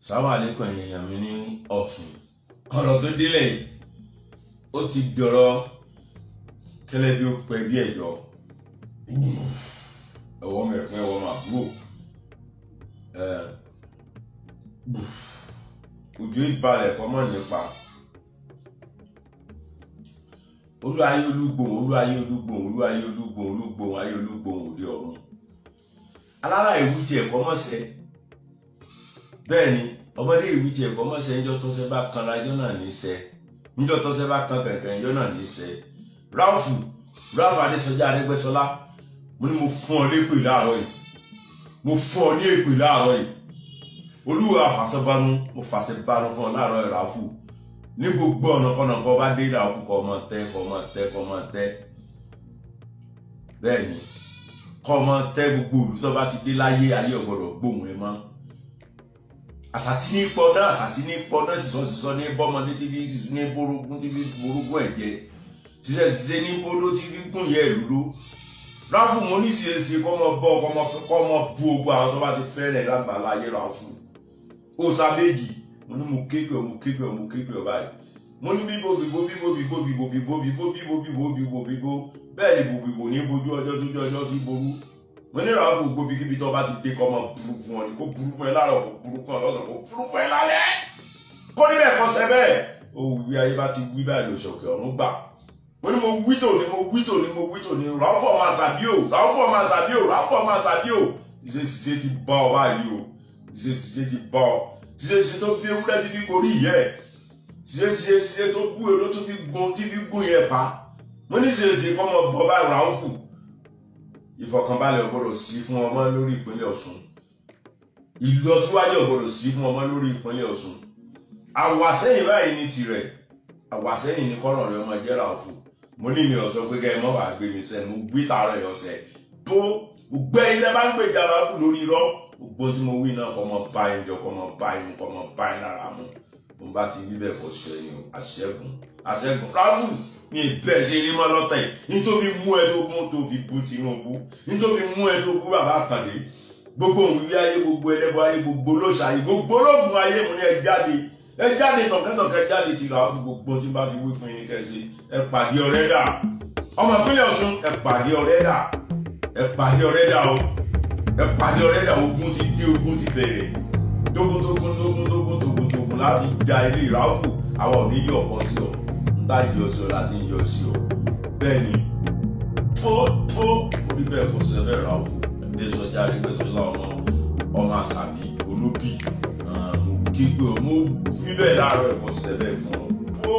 Sáwọn àlékún èèyàn mi ní Ọ̀ṣun. Ọ̀rọ̀ tó délẹ̀ yìí ó ti dọ̀rọ̀ kẹlẹ́ bí ó pẹ́ bí ẹ̀jọ́. Ẹ̀wọ́ mẹ̀kún ẹ̀wọ́ mà búrò. Òjò ìbalẹ̀ kọ́ mọ̀ nípa. Olú ayé olúgbòhùn, olú ayé olúgbòhùn, olú ayé olúgbòhùn, olúgbòhùn ayé olúgbòhùn òde ọ̀run. Alára ìwú tiẹ̀ kọ́ mọ̀sẹ̀. Bẹ́ẹ̀ ni ọmọdé ìwú tiẹ̀ kọ́ mọ̀sẹ̀ ńjọ́ tọ́sẹ̀ bá kan lájọ́ náà ní sẹ́. Ńjọ́ tọ́sẹ̀ bá kan kẹ̀kẹ́ ńjọ́ náà ní sẹ́. Ráùfù Ráùfù Adésọjá Arẹ́gbẹ́ṣọlá, mo ní mo fún ọ lépè láàárọ̀ yìí. Mo fún ọ ní èpè láàárọ̀ yìí. Olúwa àfàṣọbánú, mo fàṣẹbánú fún ọ láàárọ̀ yìí Ráùfù. Ní gbogbo ọ̀nà kọ́nà kọ́ bá dé Ráùfù kọ́ ọmọ tẹ́ kọ́ ọmọ tẹ́ kọ́ ọmọ tẹ́. Bẹ́ẹ̀ ni kọ́ ọmọ tẹ́ gbogbo òlú tó bá ti dé láyé ayé ọ̀gbọ́dọ̀ gbóhùn ẹ mọ́. Àṣàsí ní pọ́ná, àṣàsí ní pọ́ná, sísọ sísọ ní bọ́mọdé tí fi sísú ní borógún tí fi borógún ẹ̀jẹ̀. Ṣiṣẹ́ ṣiṣẹ́ ní bódó tí fi gùn yẹ ìlú ló. Ráùfù mo ní ṣe ṣe kọ́ ọmọ bọ́ kọ́ ọmọ bú ogun àwọn tó bá ti fẹ́rẹ̀ lágbàlá ayé Ráùfù. Òòṣà méjì mo ní mo képe ọ mo képe ọ mo képe ọ báyìí. Mo ní bíbo bíbo bíbo bíbo bíbo bíbo bíbo bíbo bíbo bíbo bíbo bẹ́ẹ̀ ni bòbìbò ní bojú ọjọ́ tójú ọjọ́ fi ború. Mo ní Ráùfù gbogbo kíbi tó bá ti dé kọ́ ọmọ burú fún ọ ni kó burú fún ẹ láàárọ̀ kó burú fún ọ lọ́sàn-án kó burú fún ẹ lálẹ́. Kó níbẹ̀ kọsẹ̀ bẹ́ẹ̀. Ó wí ayé bá ti wí báyìí lòṣọ̀kẹ́ ọ̀run gbà. Mo ní mo wí tòní mo wí tòní mo wí tòní Ráùfù ọmọ àṣàbí o Ráùfù ọmọ àṣàbí o Ráùfù ọmọ àṣàbí o. Ìṣe ti bá ọ báyìí o. Ìṣe ti bá ọ. Ṣiṣẹ́ tó bí ewúrẹ́ tí fi gorí ìyẹ́ ẹ̀. Ṣiṣẹ́ tó bú èrò tó fi gun tí fi gún yẹn pa. Mo ní ṣiṣẹ́ kọ́ mọ bọ́ báyìí Ráùfù. Ìfọ̀kànbalẹ̀ ò gbọ́dọ̀ sí fún ọmọ lórí ìpínlẹ̀ Ọ̀ṣun. Ìlọsíwájú ò gbọ́dọ̀ sí fún ọmọ lórí ìpínlẹ̀ Ọ̀ṣun. Àwàsẹ́yìn báyìí ní tirẹ̀. Àwàsẹ́yìn ní kọ́rọ̀ rẹ̀ ọmọ jẹ́ Ráùfù. Mo ní mi ò sọ pé kẹ́ ẹ mọ́ wàá gbé mi sẹ́nu. Mo gbé tààrọ̀ ẹ̀ ọ̀sẹ̀ tó gbẹ́ ilẹ̀ bá ń gbèjà Ráùfù lórí irọ́. Gbogbo tí mo wí náà kọ́ mọ bá yín jọ kọ́ mọ bá yín kọ́ mọ bá yín lára mu. Mo bá ti wí bẹ́ẹ̀ kọ́ ṣe ni o. Àṣẹ́gun àṣẹ́gun Ráùfù ní ìbẹ́ ṣe rí mọ́ lọ́tẹ̀ nítorí mú ẹ tó mú tó fi bú Tinubu, nítorí mú ẹ tó bú bàbá Àkàndé. Gbogbo òun wí ayé gbogbo ẹlẹ́bọ ayé gbogbo olóṣà ayé gbogbo ológun ayé mo ní ẹ jáde ẹ jáde tọ̀kẹ́tọ̀kẹ́ jáde ti Ráùfù. Gbogbo tí bá ti wí fún yín kẹ́sì ẹ pàdé ọ̀rẹ́ dà. Ọmọ ìpínlẹ̀ Ọ̀ṣun ẹ pàdé ọ̀rẹ́ dà. Ẹ pàdé ọ̀rẹ́ dà o. Ẹ pàdé ọ̀rẹ́ dà. Ogun ti dé, ogun ti bẹ̀rẹ̀. Tógun tógun tógun tógun tógun tógun láti ja ilé Ráùfù. Àwọn ò ní yọ̀ ọ̀kan sí ọ. Nta yọ sí ọ láti yọ sí ọ. Bẹ́ẹ̀ ni tó tó forí bẹ́ẹ̀ kò sẹ́fẹ̀ Ráùfù Adésọjá Arẹ́gbẹ́ṣọlá ọmọ ọmọ àṣàbí olóbì. Mo kígbe mo wí bẹ́ẹ̀ láàárọ̀ ẹ̀kọ́ sẹ́fẹ̀ fún ọ. Tó.